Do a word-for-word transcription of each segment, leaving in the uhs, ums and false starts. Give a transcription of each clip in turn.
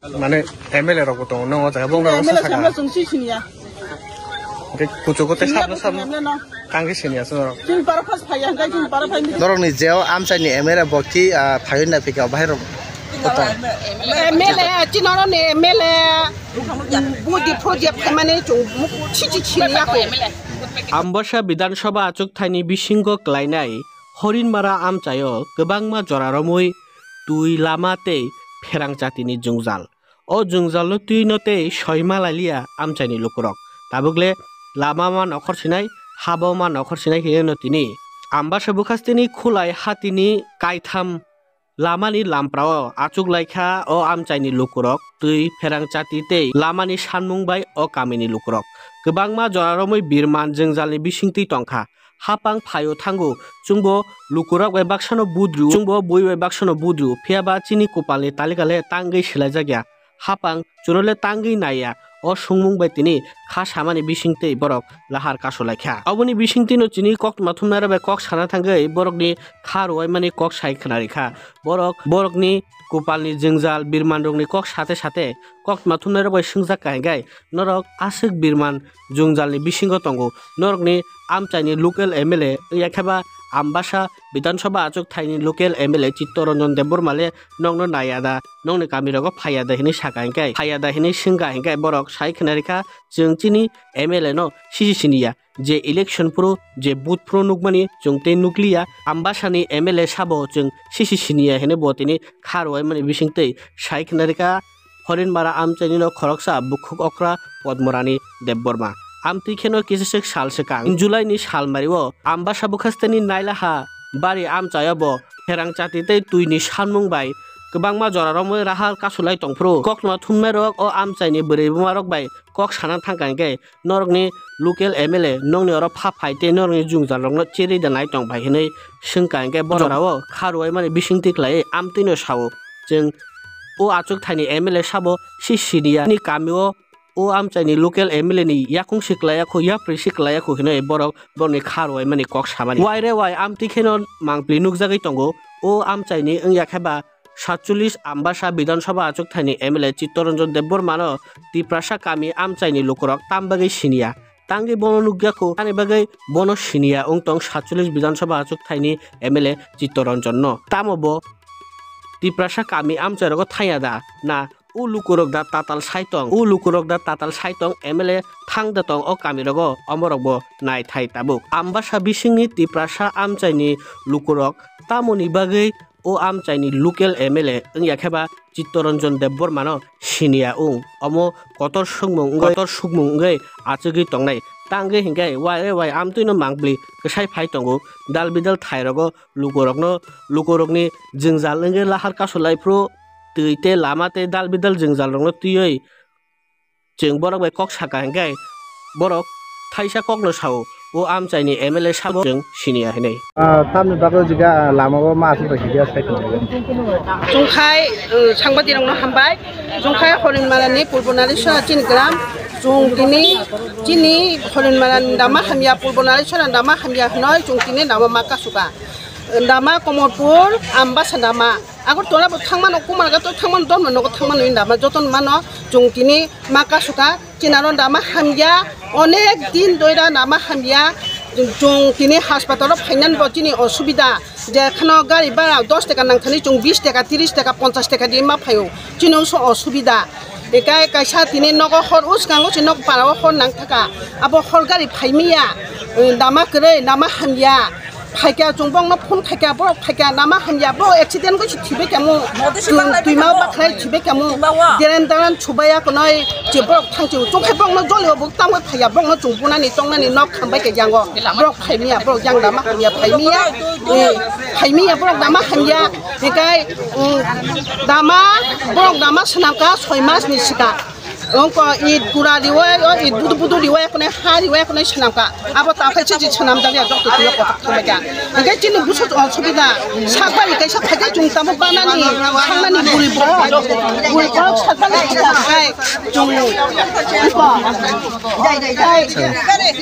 Mane M L A rok bo tongo, nang o jaga bo wng rok M L A sakha. Samla chwng si siniya. Hwnkhe kuchugo tei sabno sabno M L A no. Tangwi siniya chwng rok. Chwng para phas phaiya, hwnkhe chwng para phai. Norokni jeo amchaini M L A bo ki, ah, phaiwi nai phikha bahai rok bo tong. M L A, chini norokni M L A, budi project khaimani chwng si si siniya ko. Ambasa Bidhan Sabha achuk thaini bisingo klainai Horinmara amchaio kwbangma jora romwi twi, lama tei pherang chatini jwngjal. O jwngjalno twino tei soima lailiya amchaini lukurok. Tabukle lama ma nokhor sinai, habo ma nokhor sinai hinwi no tini Ambasa bwkhasteni khulai hatini kaitham lamani lamprao achuk laikha o amchaini lukurok, twi pherang chati tei lamani sanmung bai o kamini lukurok. Kwbangma jora romwi birman jwngjalni bisingtwi tongkha. Hapang phaio thango, chwngbo lukurok bai baksano budru, chwngbo bui bai baksano budru, phiya ba chini kupalni talika le tangwi swlaijakya. Hapang chwngno le tangwi naiya, o swngmung bai tini kha samani bisingtwi borok lahar kasu laikha. Oboni bisingtwino chini koktwma thumnairok bai kok sana thangwi borokni kha rwui mani kok sai khna rikha. Borok, borokni kupalni jwngjal birmanrokni kok sate sate koktwma thumnairok bai swngjak kahingkai, norok aswk birman jwngjalni bisingo tongo. Norokni amchaini local M L A wngya khe ba Ambasa Bidhan Sabha achuk thaini local M L A Chittaranjan Debbarma le nokno naiya da, nokni kamirogo phaiya da hinwi saka hinkhe, phaiya da hinwi swngkha hinkhe borok sai khna rikha, chwng chini M L A no sisi siniya. Je election phuru, je booth phuru nukmani chwng tei nukliya, Ambasani M L A sabo chwng sisi siniya hinwi bo tini kha rwui mani bisingtwi sai khna rikha. Horinmara amchaini no khoroksa bukhuk okra Podmorani Debbarma. Amtwi kheno kisiswk sal swkang, July ni sal mario Ambasa bwkhasteni Nailaha bari amchaio bo pherang chati tei twini sanmung bai kwbangma jora romwi raha kasulai tongphuru. Koktwma thumnairok o amchaini bwrwi bumarok bai kok sana thangkha hinkhe, norokni local M L A nokni oro pha phai tei norokni jwngjalrokno cherwi da nai tong phai hinwi swngkha hinkhe, bo jorao kha rwui mani bisingtwi khlaiwi amtwino sao, chwng o achuk thaini M L A sabo si siniya ni kamio o amchaini local M L A ni yakung si klaiya khu, yapri si klaiya khu hinwi borok borokni kha rwui mani kok samani. Waire wai amtwi kheno mangpli nukjagwi tongo. O amchaini wngya khe ba satcholish Ambasa Bidhan Sabha achuk thaini M L A Chittaranjan Debbarma no Tiprasa kami amchaini lukurok tam bagwi siniya. Tangwi bono nukya khu, ani bagwi bono siniya wng tong satcholish Bidhan Sabha achuk thaini M L A Chittaranjan no. Tamo bo Tiprasa kami amchairogo thangya da na? O lukurok da tatal sai tong, o lukurok da tatal sai tong, M L A thang da tong o kamirogo, omorok bo nai thai tabuk. Ambasa bisingni Tiprasa amchaini lukurok tamoni bagwi o amchaini local M L A wngya khe ba Chittaranjan Debbarma no siniya wng. Omo kotor sukmung wngwi, kotor sukmung wngwi achugwi tongnai. Tangwi hinkhe waire wai amtwino mangpli kwsai phai tongo. Dal bidal thairogo lukurokno, lukurokni jwngjal wngwi lahar kasulai phuru twi tei lama tei dal bidal jwngjalrokno twiwi chwng borok bai kok saka hinkhe borok thaisa kokno sao, o amchaini M L A sabo chwng siniya hinwi. Ah, tamni bagwi jiga lamao ma aswk bai hiya sai tong. Chwngkhai, uh, sangbadirokno hambai. Chwngkhai Horinmarani Purbo Narisora chini gram. Chwng tini chini Horinmarani dama hamya, Purbo Narisora dama hamya hinoi chwng tini dama ma kasuka. Dama Komorpur, Ambasa dama. Agartala bo thangmano, Kumarghat o thangmano, Dharmanagar o thangmano, indama joto ni mano, chwng tini ma kasuka, chinaro dama hamya, onek din doira dama hamya, chwng tini hospital o phainani bo chini osubida, je kheno gari bhara dos taka nangthani chwng bis taka, tris taka, ponchas taka di ma phaio, chini wngso osubida. Ekai kaisa tini nogo hor uskango se nok parao hor nangthaka, abo hor gari phaimiya, dama kwrwi, dama hamya. Phaikha chwng bokno phone khaikha, borok phaikha, nama hamya, borok accident gwi se thwibai kamo, twima bakhlai thwibai kamo, deren daran subaiya konoi, je borok thang chwng chwng khai bokno jolio bo tamo phaiya, bokno chwng bunani tongnani nok khambai kha yango, borok phaimiya, borok yang dama hamya phaimiya, eh, phaimiya, borok dama hamya, hikai, um, dama, borok dama swnamkha soi mas ni sika. Ongko it gura riwai, o it budu budu riwai, kone ha riwai, kone swnamkha. Abo ta khe chiji swnamjakya, jokto tino kothok thangbaikha. Hingke chini busu osubida. Sakbari kaisa phaikhe chwng tamo banani, thangnani buri borok. Buri borok sakbari kaisa khai chwng. Iko. Jai, jai, jai.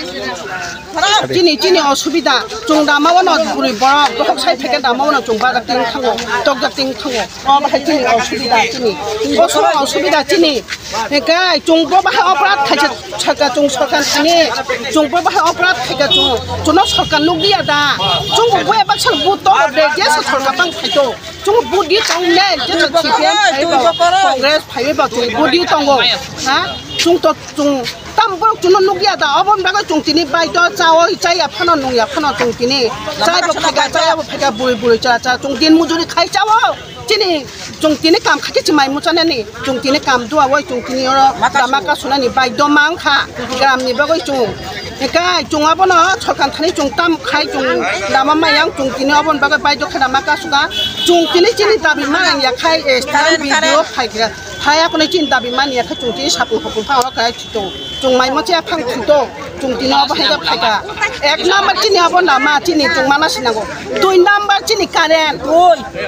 Chini, chini osubida, chwng dama wano bwrwi borok, bohok sai pheke dama wano chwng bajak ting thango, tokjak ting thango. O bahai chini osubida chini. Boso osubida chini. Ekai, chwng bo bahai oprad khaisa saka chwng sorkar thani. Chwng bo bahai oprad khaika chwng. Chwngno sorkar nukliya da. Chwng bo buya baksa bu to de, je sa sorkar tang khaito. Chwng budi tong ne, je sa C P M phaibo, Congress phaibo chwng budi tongo. Ha? Chwng to chwng tam borok chwngno nukya da, oboni bagwi chwng tini baito chao, chaya phano nungya phano chwng tini. Chaibo phaika, chayabo phaika, bwrwi bwrwi cha cha chwng din mujuri khai chao. Chini chwng tini kam khaikhe chwng mai muchanani, chwng tini kam duawi chwng tini oro lama kasunani baito mang kha, gramni bagwi chwng. Ekai chwng abono sorkar thani chwng tam khai chwng lama mayang chwng tini oboni bagwi baito khe lama kasuka. Chwng tini chini dabi mang ya khai, eh, current, video current. Phaikha. Haya kwnwi chini dabi mani ya khe chwng tini sapung hopung phang oro khe chwng, chwng mai mochi ya phang thwito, chwng tini obo hai khe phaikha. Ek number chini obo lama chini chwng mana sinango. Dui number chini current.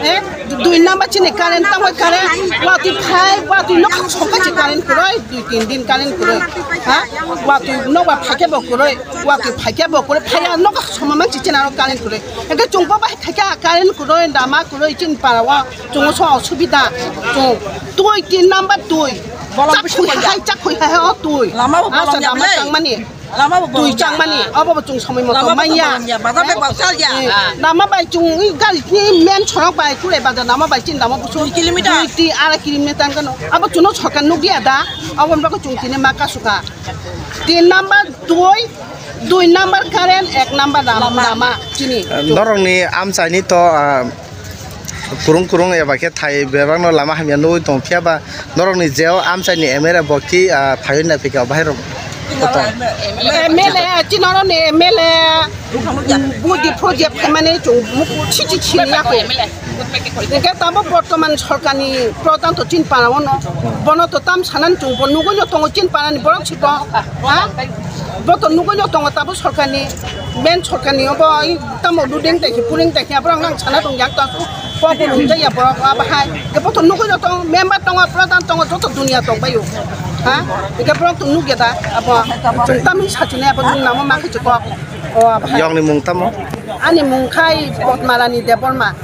Eh, dui number chini current tamo current. Watwi phai, watwi nok songkha chi current kwrwi, dui tin din current kwrwi. Ha? Watwi nok ba phaikhe bo kwrwi, watwi phaikhe bo kwrwi, phaiya nok soma mang chi chini aro current kwrwi. Hingke chwng bo bai khaikha current kwrwi, lama kwrwi chini para o. Chwng so osubida, chwng twi tin number twi. Bolong Chakhui bisingo ya. Hai, chakhui hai o twi. Lama bo bolong ya, lama bolai. Changmani. Lama bo bolong ya. Twi changmani, obo bo chwng somoi moto manya. Lama bo bolong ya, bazar bai bausa ya. Eh, lama bai chwng i gari ni main sorok bai kure bazar lama bai chini lama busu. Dui kilometer. Dui ti arai kilometer gano. Abo chwngno sorkar nukliya da. Abo bagwi chwng tini ma kasuka. Tin number twi, dui number current, ek number lama, lama chini. Norokni amchaini to, ah, Kurung kurung eba khe thai bebakno lama hamya nugwi tong phiya ba norokni jeo amchaini M L A bo ki, ah, phaiwi nai phikha bahai rok koto. M L A, chini norokni M L A budi project phaimani chwng muku chichi chini yako. Hingke tamo bortoman sorkarni pradhan to chini para ono. Bono to tam sanani chwng bo nugwi no tongo chini parani borok si bo. Ha? Bo to nugwi no tongo tamo sorkarni, main sorkarni obo, i tamo dudeng tai khe, puring tai khe, aborok nang sana tong jak to asu, kok bo nung jaya borok abo hai. Ke bo to nugwi no tong, member tongo, pradhan tongo, joto dunia tong bayo. Ha? Ke borok to nugya da, abo, chwng tamni sachunai abo, chwng namo ma khe chukok. O abo hai. Yongni mung tamo? Ani mung khai Potmarani Debbarma.